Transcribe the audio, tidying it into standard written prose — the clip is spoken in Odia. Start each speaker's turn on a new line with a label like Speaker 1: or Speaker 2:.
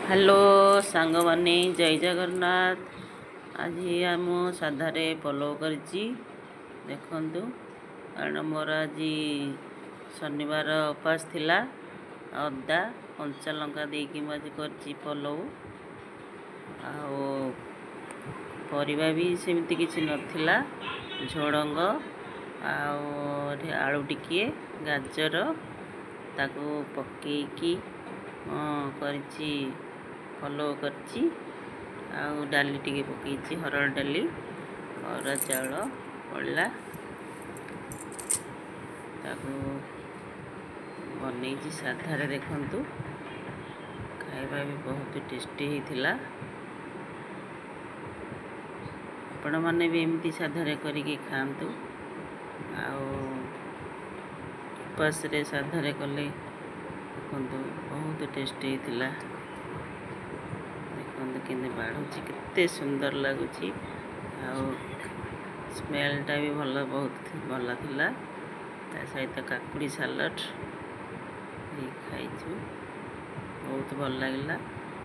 Speaker 1: ହ୍ୟାଲୋ ସାଙ୍ଗମାନେ, ଜୟ ଜଗନ୍ନାଥ। ଆଜି ମୁଁ ସାଧାରେ ପଲଉ କରିଛି, ଦେଖନ୍ତୁ। କାରଣ ମୋର ଆଜି ଶନିବାର ଉପାସ ଥିଲା। ଅଦା କଞ୍ଚା ଲଙ୍କା ଦେଇକି ମୁଁ ଆଜି କରିଛି ପଲଉ। ଆଉ ପରିବା ବି ସେମିତି କିଛି ନଥିଲା। ଝୁଡ଼ଙ୍ଗ ଆଉ ଏଠି ଆଳୁ ଟିକିଏ, ଗାଜର, ତାକୁ ପକେଇକି କରିଛି ପଲଉ କରିଛି। ଆଉ ଡାଲି ଟିକେ ପକେଇଛି, ହରଡ଼ ଡାଲି, ଅରୁଆ ଚାଉଳ ପଡ଼ିଲା। ତାକୁ ବନେଇଛି ସାଧାରେ, ଦେଖନ୍ତୁ। ଖାଇବା ବି ବହୁତ ଟେଷ୍ଟି ହେଇଥିଲା। ଆପଣମାନେ ବି ଏମିତି ସାଧାରେ କରିକି ଖାଆନ୍ତୁ। ଆଉ ଉପାସରେ ସାଧାରେ କଲେ, ଦେଖନ୍ତୁ, ବହୁତ ଟେଷ୍ଟି ହେଇଥିଲା। ଦେଖନ୍ତୁ କେମିତି ବାଢ଼ୁଛି, କେତେ ସୁନ୍ଦର ଲାଗୁଛି। ଆଉ ସ୍ମେଲଟା ବି ଭଲ, ବହୁତ ଭଲ ଥିଲା। ତା ସହିତ କାକୁଡ଼ି ସାଲାଡ଼ ଖାଇଛୁ, ବହୁତ ଭଲ ଲାଗିଲା।